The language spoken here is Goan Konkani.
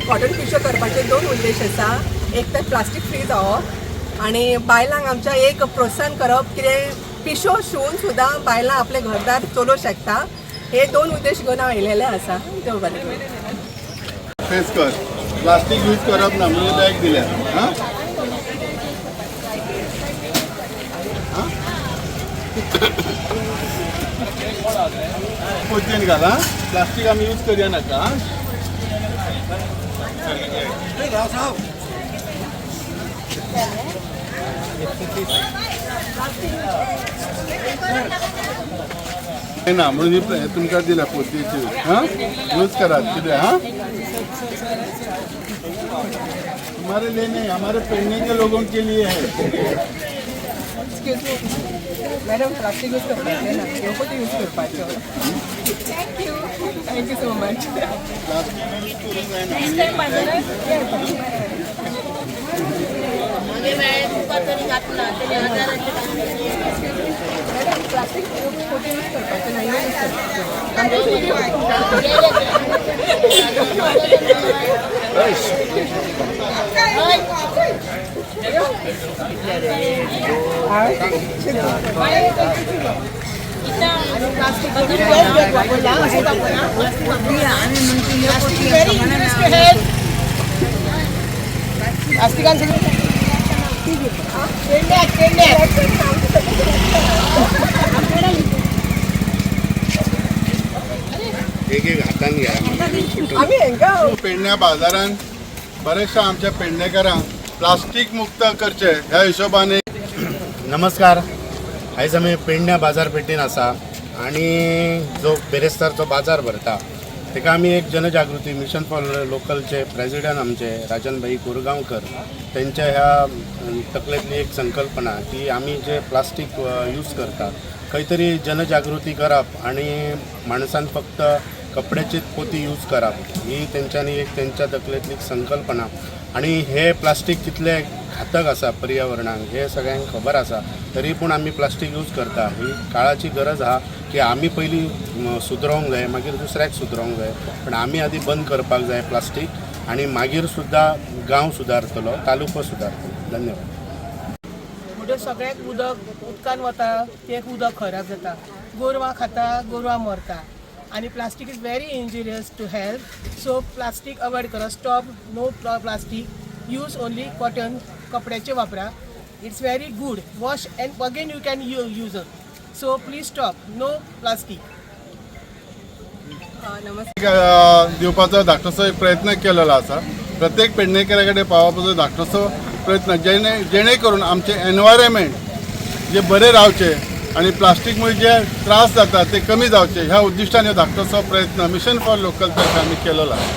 कॉटन पिशव्यो करपाचे दोन उद्देश आसा. एक तर प्लास्टीक फ्री जावप आनी बायलांक आमच्या एक प्रोत्साहन करप कितें पिशव्यो शिवून सुद्दां बायलां आपलें घरदार चलोवंक शकता. हे दोन उद्देश घेवन हांव येयलेलें आसा. देव बरें करूं. फेस कर, प्लास्टीक यूज करप ना म्हणून बॅग दिल्या. हां, पोतयेन घाल. हां, प्लास्टीक आमी यूज करया नाका. हां, ना म्हणून ही तुमकां दिल्या पोतयेची. हां, यूज करात कितें. हां, हमारे लिए नहीं, हमारे पेडणे के लोगों के लिए है. Excuse me madam, plastic use करपाचें ना, ह्यो यूज करपाच्यो. Thank you, thank you so much. Plastic use करूंक जायना. मॅडम, प्लास्टीक पोती यूज करपाचें ना, ह्यो यूज करपाच्यो. एक एक हातान घ्या. आमी हेंका पेडण्या बाजारान बरेचशा आमच्या पेडणेकारांक प्लास्टीक मुक्त करचे ह्या हिशोबान एक नमस्कार. आयज आमी पेडण्या बाजारपेठेन आसा आनी जो बेरेस्तारचो बाजार भरता तेका आमी एक जनजागृती मिशन फॉर लोकलचे प्रेजिडंट आमचे राजन भाई कोरगांवकर तेंच्या ह्या तकलेंतली एक संकल्पना की आमी जे प्लास्टीक यूज करता खंय तरी जनजागृती करप आनी माणसान फक्त कपड्याचीच पोती यूज करप ही तेंच्यांनी एक तेंच्या तकलेंतली एक संकल्पना. आनी हे प्लास्टीक कितले घातक आसा पर्यावरणाक हे सगळ्यांक खबर आसा, तरी पूण आमी प्लास्टीक यूज करता. ही काळाची गरज आहा की आमी पयलीं सुदरोवंक जाय, मागीर दुसऱ्याक सुदरोवंक जाय. पण आमी आदी बंद करपाक जाय प्लास्टीक आनी मागीर सुद्दां गांव सुदारतलो, तालुको सुदारतलो. धन्यवाद. म्हणटच सगळ्याक उदक उदकान वता, तें उदक खराब जाता, गोरवां खाता, गोरवां मरता. आनी plastic is very injurious to health, so plastic avoid करा. Stop, no plastic use, only cotton कपड्याचे वापरा. It's very good, wash and again you can use. So please stop, no plastic. नमस्कार. दिवपाचो धाकटोसो एक प्रयत्न केलेलो आसा. प्रत्येक पेडणेकरा कडेन पावपाचो धाकटोसो प्रयत्न जेणे करून आमचें एनवायरमेंट जे बरें रावचें आनी प्लास्टीक मुळे जे त्रास जाता ते कमी जावचे ह्या उद्दिश्टान हो धाकटोसो प्रयत्न मिशन फॉर लोकल तर्फे आमी केलेलो आसा.